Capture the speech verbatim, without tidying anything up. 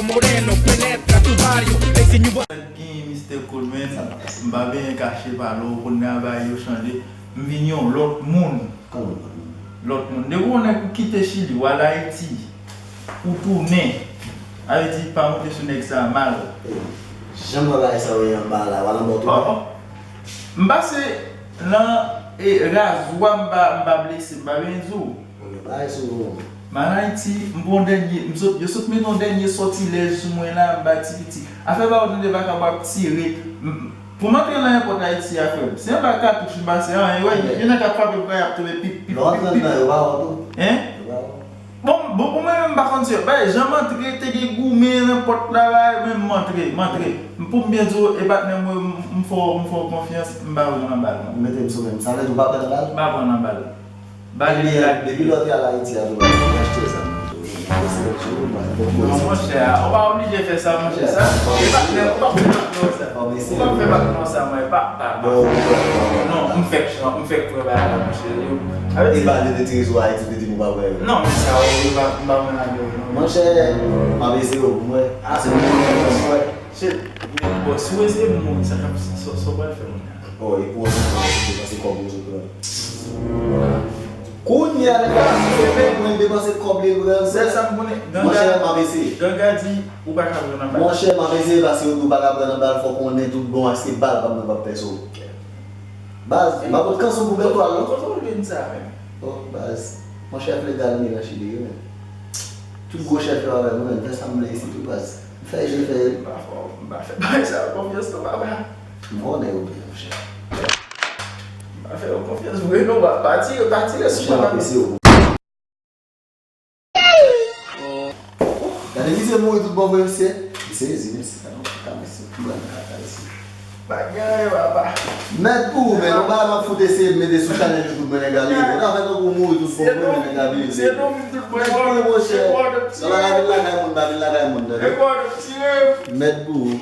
Moreno, penetra tu barrio, ese new boy. Gen Mister Coleman, m pa benyen kache pale w, kounye a bagay yo chanje. M vin yon lòt moun. Kòman lòt moun? Lòt moun. Depi w nèg ou kite Chili, w al Ayiti, ou tounen. Sa vle di, pa monte sou nèg sa a mal. Jan m wè bagay sa yo ye anba la, w al anba w tounen? M pase nan e, razwa, m pa, m pa blese, m pa benyen di w. Bagay sou ou. M al Ayiti, m pran dènye, m sot, yo sot mete yon dènye sòtilèj sou mwen la, m bay ti piti. Afè pa ou tande vakabon ap tire. M, pou m antre nan èpòt Ayiti a, frè m, se anba katouch m pase, anyen, wè, gen nèg k ap frape m, y ap tonbe pip, pip, pip, pip. Lè w antre nan yo, pa wont ou? Hein? Yo pa wont. Bon, bon, pou mwen menm, m pa konn si, bay, jan m antre, te gen goumen nan pòt la, bay, men m antre, m antre. Pou m byen di w, e patnè mwen, m, m fè w, m fè w konfyans, m pa pran nan bal, non. Ou mete m sou men m. Sa vle di ou pa pran nan bal? M pa pran nan bal. Bal li la. Depi lè w te al Ayiti a, tou, ou achte zam tou. Ou se lòt jou, ou bay. Non, monchè, ou pa oblije fè sa, monchè. Sa, e patnè, ou pa fè patnè sa. Ou pa fè patnè sa, mwen, pa, pa, pa. Non, m fèk, m fèk pran bagay la, monchè. Yo, avè di. E ba de, de ti rezo Ayiti, de di nou pa wè yo. Non, men sa, yo pa, m pa wè la, yo, non. Monchè, m ap eseye w pou mwen. A, se mwen, mwen, mwen. Shit, men, bon, si w eseye m mouri, sa k ap, sa, sa, sa w pral fè, monchè? Oh, e pou w se depanse kòb ou sou pran. Kounye a, nèg la, si se fè mwen depanse kòb li pran. Sèl sa m konnen, Ganga, monchè, m ap eseye. Ganga di, ou pa ka pran nan bal. Monchè, m ap eseye, paske yo di w pa ka pran nan bal, fòk ou konnen tout bon, èske bal pa m nan p ap pèse w. Baz, m pa pot kanson pou bèl twal, non. Kote w jwenn sa menm? Oh, baz, mon chèf legal, li nan Chili, wi, men. Tout gwo chèf yo avè m, wi, men. Fè sa m vle isit, wi, baz. M fè je fè. M pa fè, m pa fè bagay sa yo konfyans non, papa. M konnen yo byen, monchè. M pa fè yo konfyans vre non, pa, pa tire, pa tire sou mwen, papa. Gade misye mouri tout bon vre, mesye. Li sezi, mesye. Gade yon kaka, mesye. Gade yon kaka, mesye. Pa gen anyen, papa. Mèt pou ou, men, yon bagay m ap fout eseye mete sou chanèl YouTube mwen, nèg la leve. Nan fè tankou mouri tout bon vre, men nèg la vini. Mèt pou ou, monchè. Sa va vin lakay moun, pa vin lakay moun, tande. Mèt pou ou.